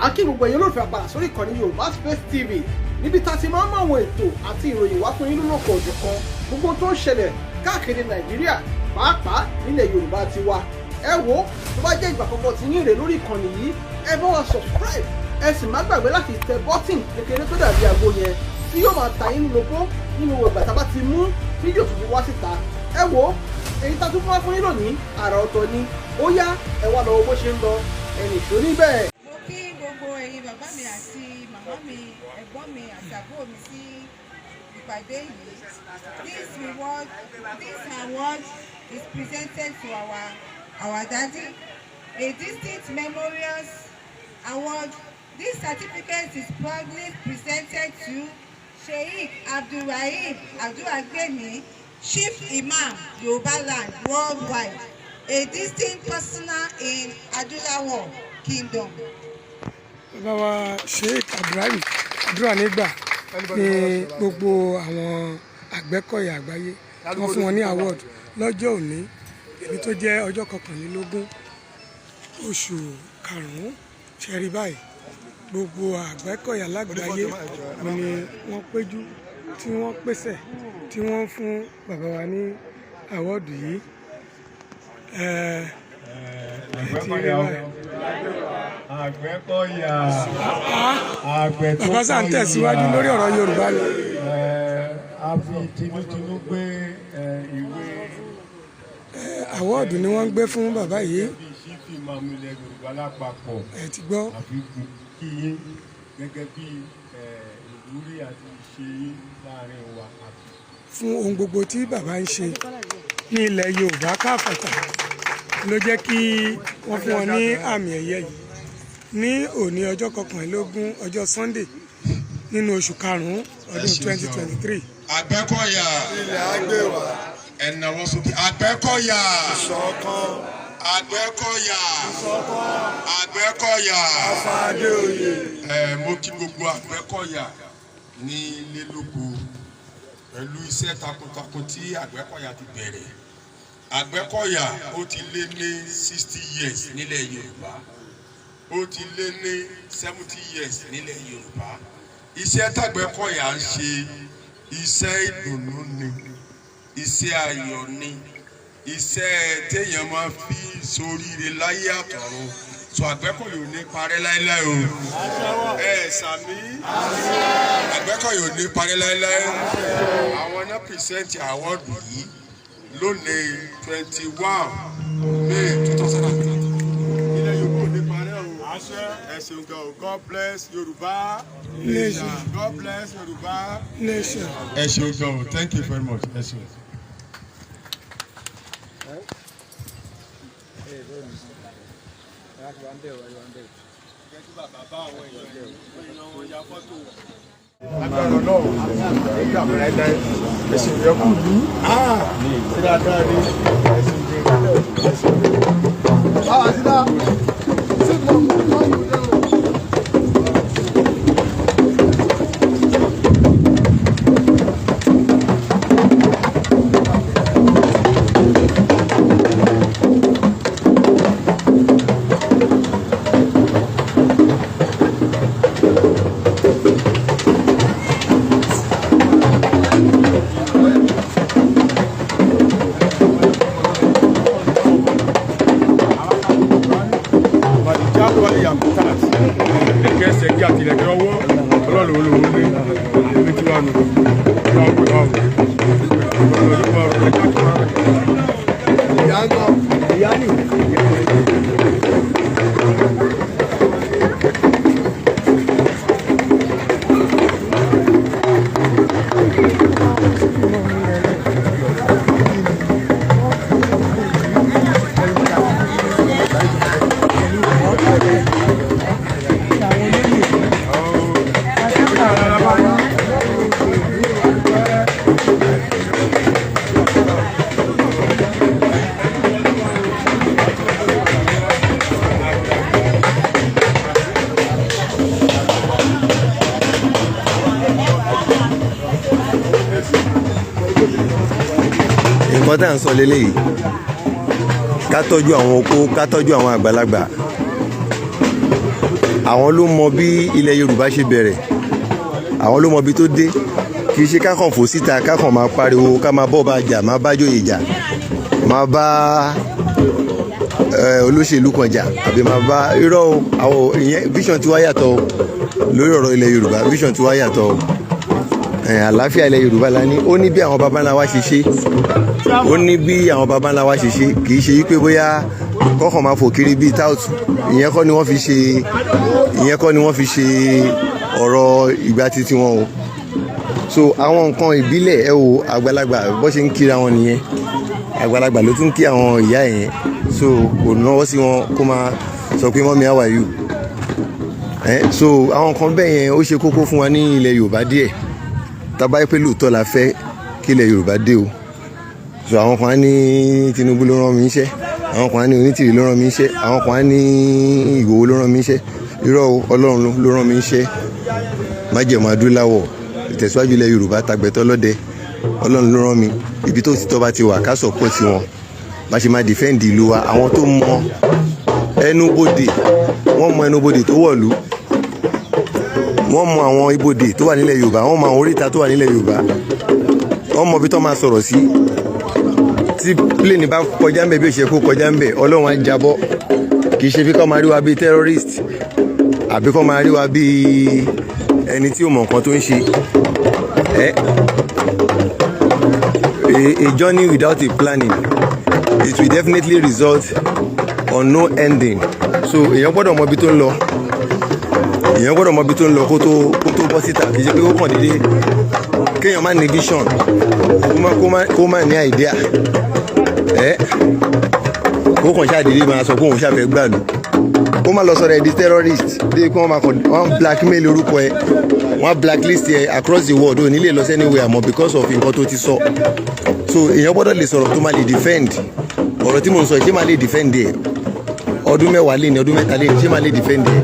A kí gbogbo ẹ̀yin olólùfẹ́ àpàdà sórí ìkànnì Yorùbá Space TV, níbi tá a ti máa ń mú àwọn ètò àti ìròyìn wá fún yín lólókò òjọ̀kan, gbogbo tó ń ṣẹlẹ̀ káàkiri Nàìjíríà, pàápàá nílẹ̀ Yorùbá ti wa. Ẹ wo, tó bá jẹ́ ìgbà àkọ́kọ́ tí yín rè lórí ìkànnì yìí, ẹ bá wa subscribe, ẹ sì má gbàgbé láti tẹ button kékeré tó dàbí àgbo yẹn tí yóò máa ta yín lóko nínú ìgbà tá a bá ti mú fídíò tuntun wá síta. Ẹ wo, èyí tá a tún fún wa fún yín lónìí, àrà ọ̀tọ̀ ni. Ó yá, ẹ wá lọ wo bó ṣe ń lọ, ẹnì ìṣó níbẹ̀. Mo kí gbogbo ẹ̀yin bàbá mi àti màmá mi, ẹ̀gbọ́n mi àti àbúrò mi sí ìpàdé yìí. This reward, this award is presented to our daddy, a distinct memorials award. This certificate is proudly presented to Sheikh Abdulrahim Abdulragbemi, Chief Imam, Yoruba Land worldwide, a distinct personal in Adulawo Kingdom. Bàbá wa Sheikh Abdulrahim Àdúrànígbà ní gbogbo àwọn Àgbẹ̀kọ̀yà àgbáyé tí wọ́n fún wọn ní award lọ́jọ́ òní, èyí tó jẹ́ ọjọ́ 21 oṣù karùn-ún. Ṣẹ̀rí báyìí, gbogbo Àgbẹ̀kọ̀yà lágbàáyé ni wọ́n péjú, tí wọ́n pèsè, tí wọ́n fún bàbá wa ní award yìí. Ẹ ti rí báyìí. Àgbẹ̀kọ̀yà, àgbẹ̀ tó Bàbá sà ń tẹ̀síwájú lórí ọ̀rọ̀ Yorùbá ni. A fi tinútinú gbé ìwé Award ni wọ́n ń gbé fún bàbá yìí. Bí Chief Imam ilẹ̀ Yorùbá lápapọ̀. Ẹ ti gbọ́. Àfi kí yín gẹ́gẹ́ bí ìwúrí àti ìṣe yín láàrin wa àti Fún ohun gbogbo tí bàbá ń ṣe ní ilẹ̀ Yorùbá káfàtà ló jẹ́ kí wọ́n fún wọn ní àmì ẹ̀yẹ yìí ní òní, ọjọ́ 21, ọjọ́ Sunday, nínú oṣù karùn-ún ọdún 2023. Àgbẹ̀kọ̀yà, Ilẹ̀ àgbè wá. Ẹ nawọ́ sókè. Àgbẹ̀kọ̀yà, Ìṣọ̀kan. Àgbẹ̀kọ̀yà, Àgbẹ̀kọ̀yà. Afáadé oyè. Ẹ mo kí gbogbo Àgbẹ̀kọ̀yà ní ilé lóko pẹ̀lú iṣẹ́ takuntakun tí Àgbẹ̀kọ̀yà ti bẹ̀rẹ̀. Àgbẹ̀kọ̀yà, ó ti lé ní 60 years nílẹ̀ Yorùbá, ó ti lé ní 70 years nílẹ̀ Yorùbá. Iṣẹ́ tàgbẹ̀kọ̀yà ń ṣe, iṣẹ́ ìdùnnú ni, iṣẹ́ ayọ̀ ni, iṣẹ́ téèyàn máa fi soríire láyé àtọ̀run. Sọ Àgbẹ̀kọ̀yà ò ní parẹ́ láéláé o. Ẹ sàmí, Àgbẹ̀kọ̀yà ò ní parẹ́ láéláé. Àwọn náà present award yìí lónìí, 21 May 2020. Ilẹ̀ Yorùbá ò ní parẹ́ o. Ẹ ṣeun gan o. God bless Yorùbá Nation. God bless Yorùbá Nation. Ẹ ṣeun gan o. Thank you very much. Ẹ ṣeun. Agbára Ọlọ́run nígbà mìíràn láéláé. Ẹ̀sìn ìyẹ́kù lù sí dáadáa ní ẹ̀sìn ìgbẹ́ ẹ̀sìn. Báwa sí dá sí mọ̀ mọ̀ mọ̀. Màdìjáde wà ní Yakutat, ìlẹ̀kẹ̀ ẹsẹ̀ kí àti ìlẹ̀kẹ̀ ọwọ́ Ọlọ́run olóhùn ní èmi tí wà nù wà wò wà wò ọlọ́run yóò máa rọ̀ ẹja tó máa rẹ̀. Ìyá ń gbọ́ ìyá nì. Nǹkan tá à ń sọ lélẹ́yìí, ká tọ́jú àwọn opó, ká tọ́jú àwọn àgbàlagbà. Àwọn ló mọ bí ilẹ̀ Yorùbá ṣe bẹ̀rẹ̀, àwọn ló mọ bí tó dé. Kì í ṣe kákan fò síta, kákan máa pariwo, ká máa bọ́ bá jà, máa bá jòyè jà, máa bá olóṣèlú kan jà, àbí máa bá irọ́ o. Àwọn ìyẹn, vision tiwa yàtọ̀ o. Lórí ọ̀rọ̀ ilẹ̀ Yorùbá, vision tiwa yàtọ̀ o. Àlàáfíà ilẹ̀ Yorùbá la ní. Ó ní bí àwọn baba ńlá wa ṣe ṣe, ó ní bí àwọn baba ńlá wa ṣe ṣe. Kì í ṣe wípé bóyá kọ́kàn máa fò kiri bíi tout. Ìyẹn kọ́ ni wọ́n fi ṣe, ìyẹn kọ́ ni wọ́n fi ṣe ọ̀rọ̀ ìgbà títí wọn o. So àwọn nǹkan ìbílẹ̀, ẹ wo àgbàlagbà bó ṣe ń kíra wọn nìyẹn. Àgbàlagbà ló tún kí àwọn ìyá yẹn, so kò náwó sí wọn kó máa sọ pé, "Mummy, how are you?" So àwọn nǹkan bẹ́ẹ̀ yẹn, ó ṣe kókó fún wa ní ilẹ̀ Yorùbá díẹ̀, tá bá pé lóòótọ́ la fẹ́ kí ilẹ̀ Yorùbá dé o. So àwọn kan á ní Tinubu ló rán mi níṣẹ́, àwọn kan á ní Onítìrì ló rán mi níṣẹ́, àwọn kan á ní Ìgbòho ló rán mi níṣẹ́. Irọ́ o, Ọlọ́run ló rán mi níṣẹ́. Májẹ̀mú adúláwọ̀, ìtẹ̀síwájú ilẹ̀ Yorùbá, tagbẹ̀tọ́ lọ́dẹ, Ọlọ́run ló rán mi. Ibi tó ti tọ́ bá ti wà, ká support wọn, bá ṣe máa defend ìlú wa. Àwọn tó mọ ẹnubodè, wọ́n mọ ẹnubodè tó wọ̀lú, wọ́n mọ àwọn ibodè tó wà nílẹ̀ Yorùbá, wọ́n mọ àwọn oríta tó wà nílẹ̀ Yorùbá, wọ́n mọ ibi tó máa sọ̀rọ̀ sí. Tí plane bá kọjá ń bẹ̀ bí ó ṣe kó kọjá ń bẹ̀, Ọlọ́run á jábọ́. Kì í ṣe bí kọ́ máa rí wa bíi terrorist, àbí kọ́ máa rí wa bíi ẹni tí ò mọ̀ nǹkan tó ń ṣe. A journey without a planning, it will definitely result on no ending. So èèyàn gbọ́dọ̀ mọ ibi tó ń lọ, èèyàn gbọ́dọ̀ mọ ibi tó ń lọ kó tó bọ́ síta. Kì í ṣe pé ó kàn déédéé, kéèyàn má ní vision, kó má ní idea, ẹ kó kàn ṣáà máa sọ pé òun ṣàfẹ́ gbàlú, kó má lọ sọ̀rọ̀ ẹ̀ di terrorist dé, kí wọ́n máa kàn wọ́n blackmail orúkọ ẹ, wọ́n blacklist ẹ across the world, ò ní lè lọ sí anywhere àmọ́ because of nǹkan tó ti sọ. So èèyàn gbọ́dọ̀ lè sọ̀rọ̀ tó máa lè defend. Ọ̀rọ̀ tí mò ń sọ, ṣé máa lè defend ẹ̀ ọdún 10 lé ní, ọdún 3 lé ní, ṣé máa lè defend ẹ̀?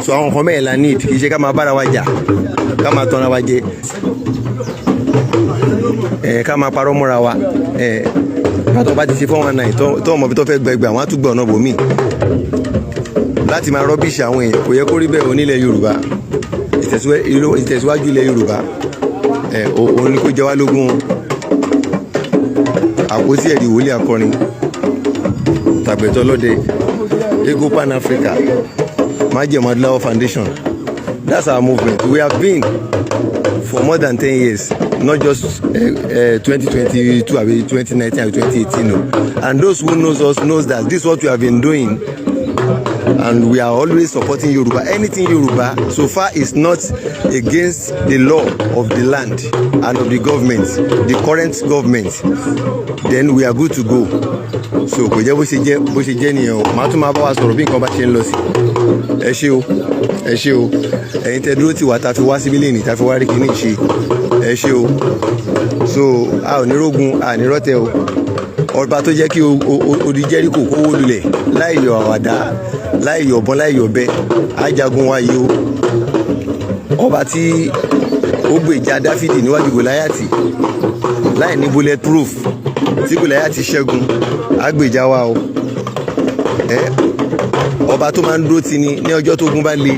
So àwọn nǹkan mẹ́rin la need. Kì í ṣe ká máa bára wa jà, ká máa tanra wa jẹ, ẹ̀ ká máa parọ́ mọ́ra wa. Ẹ̀ pàtó bá ti ṣe 419 tó ọmọ bí tó fẹ́ gbẹgbẹ, àwọn àtúgbọ̀ ọ̀nà bòmíì láti máa rubbish àwọn èèyàn. Kò yẹ kó rí bẹ́ẹ̀. Onílẹ̀ Yorùbá, ìtẹ̀síwájú ilẹ̀ Yorùbá, ẹ̀ òun ni kó jẹ wá lógún. Àpótí ẹ̀rí wòlíì akọrin tàgbẹ̀tọ̀ lọ́dẹ, Ego Pan Africa, Májẹ̀mú Adúláwọ̀ Foundation, that's our movement. We have been for more than 10 years, not just 2022 àbí 2019 àbí 2018 o. And those who knows us knows that this is what we have been doing, and we are always supporting Yoruba. Anything Yoruba, so far is not against the law of the land and of the government, the current government, then we are good to go. So kò jẹ́ bó ṣe jẹ́, bó ṣe jẹ́ nìyẹn o. Màá tún máa bá wa sọ̀rọ̀ bí nǹkan bá ṣe ń lọ sí. Ẹ ṣé o, ẹ ṣé o. Ẹ̀yin tẹ́ dúró tì wá, ta fi wá síbí lẹ́nìí, ta fi wá rí kíní ṣe, ẹ ṣé o. So a ò ní rógun, a ní rọ́tẹ̀ o. Ọba tó jẹ́ kí odi Jẹ́ríkò kó wó lulẹ̀ láì yọ àwàdá, láì yọ ọ̀bọ̀n, láì yọ ọ̀bẹ, ajagun wa yìí o. Ọba tí ó gbèjà Dáfídì níwájú Gòláyàtì láì ní bullet proof, tí Gòláyàtì ṣẹ́gun, á gbèjà wa o. Ẹ ọba tó máa ń dúró tì ní ní ọjọ́ tó gun bá le,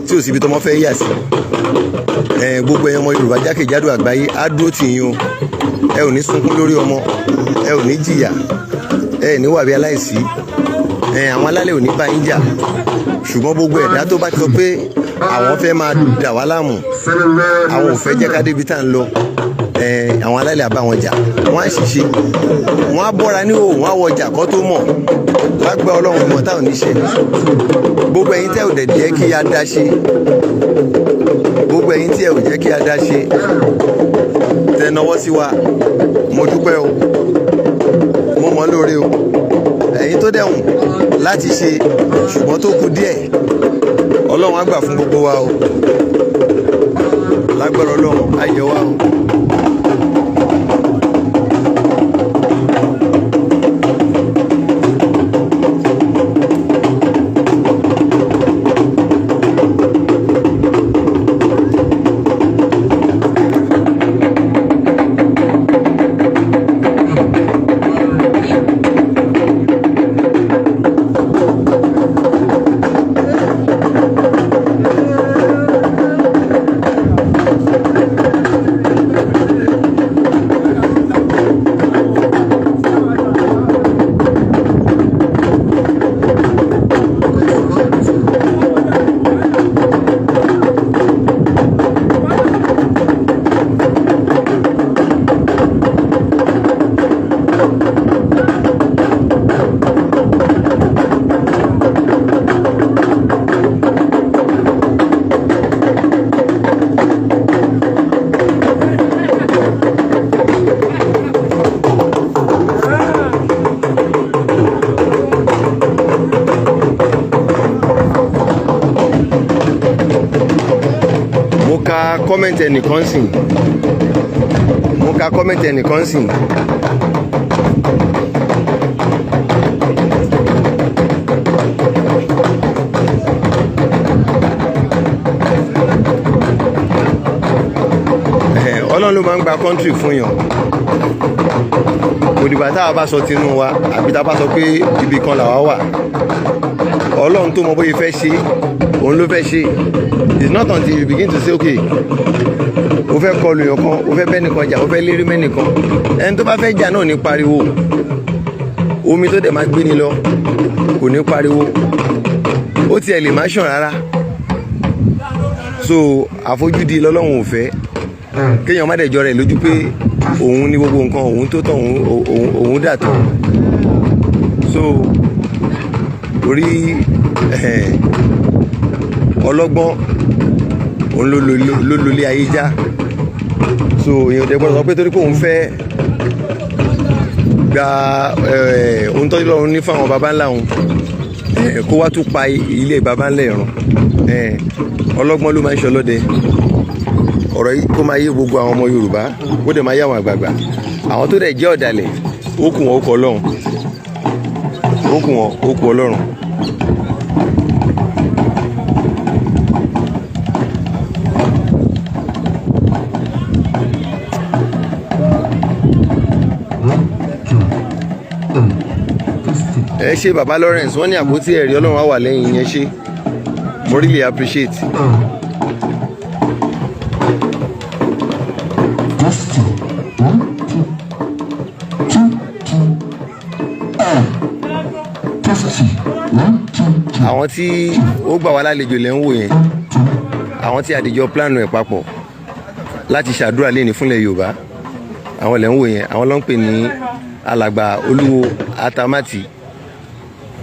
tí ò síbi tọmọ fẹ́ yà sí. Ẹ gbogbo ẹ̀yin ọmọ Yorùbá jákèjádò àgbáyé, á dúró tì yín o. Ẹ ò ní sunkún lórí ọmọ, ẹ ò ní jìyà, ẹ ní wà bí aláìsí. Ẹ àwọn alálẹ̀ ò ní bá yín jà. Ṣùgbọ́n gbogbo ẹ̀dá tó bá ti sọ pé àwọn fẹ́ máa dà wá láàmú, àwọn ò fẹ́ jẹ́ ká débi tá à ń lọ, ẹ àwọn alálẹ̀ àbá wọn jà, wọ́n á ṣiṣẹ́, wọ́n á bọ́ra ní òun, wọ́n á wọjà kọ́ tó mọ̀ lágbá Ọlọ́run mọ̀ táwọn ní ṣe. Gbogbo ẹ̀yin tẹ́ ò dẹ̀ jẹ́ kí a dá ṣe, gbogbo ẹ̀yin tí ẹ ò jẹ́ kí a dá ṣe, tẹ́ nawọ́ sí wa, mo dúpẹ́ o, mo mọ̀ lóore o. Ẹ̀yin tó dẹ̀hùn láti ṣe ṣùgbọ́n tó kù díẹ̀, Ọlọ́run á gbà fún gbogbo wa o. Lágbára Ọlọ́run, á yẹ wa o. comment ẹnìkan sìn, mo ka comment ẹnìkan sìn. Ọlọ́run ló máa ń gba country fún yàn. Kò dìgbà tá a bá sọ tinú wa àbí tá a bá sọ pé ibì kan làwa wà. Ọlọ́run tó mọ bóyá fẹ́ ṣe, òun ló fẹ́ ṣe. It's not until you begin to say, "Okay, o fẹ́ kọlu yàn kan, o fẹ́ bẹ́nìkan jà, o fẹ́ lérí mẹ́nìkan." Ẹni tó bá fẹ́ jà náà ní pariwo. Omi tó dẹ̀ máa gbé ni lọ kò ní pariwo, ó tiẹ̀ lè má ṣàn rárá. So àfojúdi lọ́lọ́run ò fẹ́. Kéèyàn má dẹ̀ jọ rẹ̀ lójú pé òun ní gbogbo nǹkan, òun tó tán, òun dà tán. So orí ọlọ́gbọ́n òun ló lólé ayé já. So èèyàn dẹ̀ gbọ́dọ̀ sọ pé torí pé òun fẹ́ gba ohun tó lọ́run ní fáwọn baba ńlá òun, kó wá tún pa ilé baba ńlá ẹ̀rùn. Ọlọ́gbọ́n ló máa ń ṣe ọlọ́dẹ. Ọ̀rọ̀ yìí, kó máa yé gbogbo àwọn ọmọ Yorùbá, kó dẹ̀ máa yé àwọn àgbààgbà. Àwọn tó dẹ̀ jẹ́ ọ̀dàlẹ̀, ó kù wọn, ó kọ Ọlọ́run, ó kù wọn, ó kù Ọlọ́run. Ẹ ṣe, baba Lawrence. Wọ́n ní àpótí ẹ̀rí Ọlọ́run á wà lẹ́yìn yẹn. Ṣe mo really appreciate. Testing. One, two, two, two, testing. One, two, two. Àwọn tí ó gbà wá lálejò lẹ́ ń wò yẹn, àwọn tí àdìjọ plan ẹ̀ papọ̀ láti ṣàdúrà lẹ́ni fúnlẹ̀ Yorùbá, àwọn lẹ́ ń wò yẹn. Àwọn ló ń pè ní alàgbà Olúwo Atamati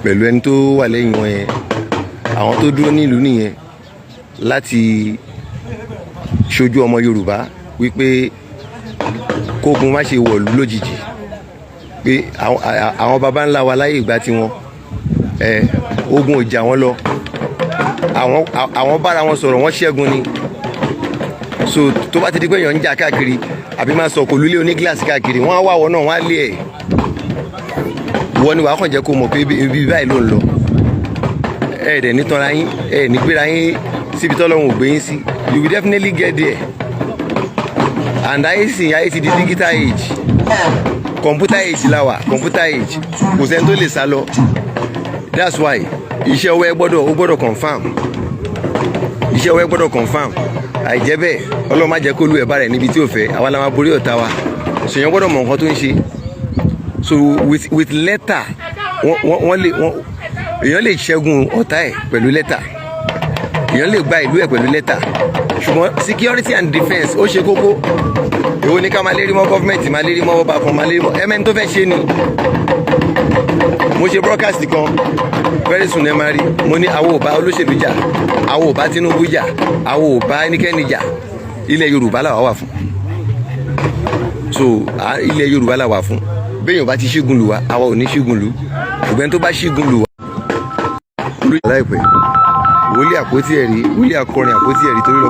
pẹ̀lú ẹni tó wà lẹ́yìn wọn yẹn. Àwọn tó dúró nílùú nìyẹn láti ṣojú ọmọ Yorùbá wípé kógun má ṣe wọ̀lú lójijì, pé àwọn baba ńlá wa láyé ìgbà tiwọn ẹ, ogun ò jà wọ́n lọ, àwọn bára wọn sọ̀rọ̀, wọ́n ṣẹ́gun ni. So tó bá ti di pé èèyàn ń jà káàkiri àbí máa sọ kò lulẹ̀ oní gíláàsì káàkiri, wọ́n á wá wọ náà, wọ́n á lé ẹ̀. Wọ́n ni wàá kàn jẹ́ kó mọ̀ pé ibi báyìí ló ń lọ. Ẹ dẹ̀ ní tanra yín, ẹ ní gbéra yín síbi tọ́lọ́run ò gbé yín sí. You will definitely get there. And ayé sìn, ayé ti di digital age, computer age la wà, computer age. Kò sẹ́ni tó lè sá lọ. That's why iṣẹ́ ọwọ́ ẹ gbọ́dọ̀, ó gbọ́dọ̀ confirm. Iṣẹ́ ọwọ́ ẹ gbọ́dọ̀ confirm. Àìjẹ́ bẹ́ẹ̀, Ọlọ́run má jẹ́ kó lu ẹ̀ bá rẹ̀ níbi tí ò fẹ́. Àwa la máa borí ọ̀tá wa. Ṣèyàn gbọ́dọ̀ mọ̀ nǹkan tó ń ṣe. So with letter, wọ́n lè wọ́n èèyàn lè ṣẹ́gun ọ̀tá ẹ̀ pẹ̀lú lẹ́tà, èèyàn lè gba ìlú ẹ̀ pẹ̀lú lẹ́tà. Ṣùgbọ́n security and defence, ó ṣe kókó. Èwo ni ká máa lérí mọ́ government, máa lérí mọ́ ọba kan, máa lérí mọ́ ẹmẹ́ni tó fẹ́ ṣe ni? Mo ṣe broadcast kan, very soon ẹ máa rí. Mo ní àwọn ò bá olóṣèlú jà, àwọn ò bá Tinubu jà, àwọn ò bá ẹnikẹ́ni jà. Ilẹ̀ Yorùbá làwa wà fún. So ilẹ̀ Yorùbá làwa fún. Béèyàn bá ti ṣígun lù wá, àwa ò ní ṣígun lù. Ṣùgbọ́n tó bá ṣígun lù wá láìpẹ́, wòlíì àpótí ẹ̀rí, wòlíì akọrin àpótí ẹ̀rí torí lọ.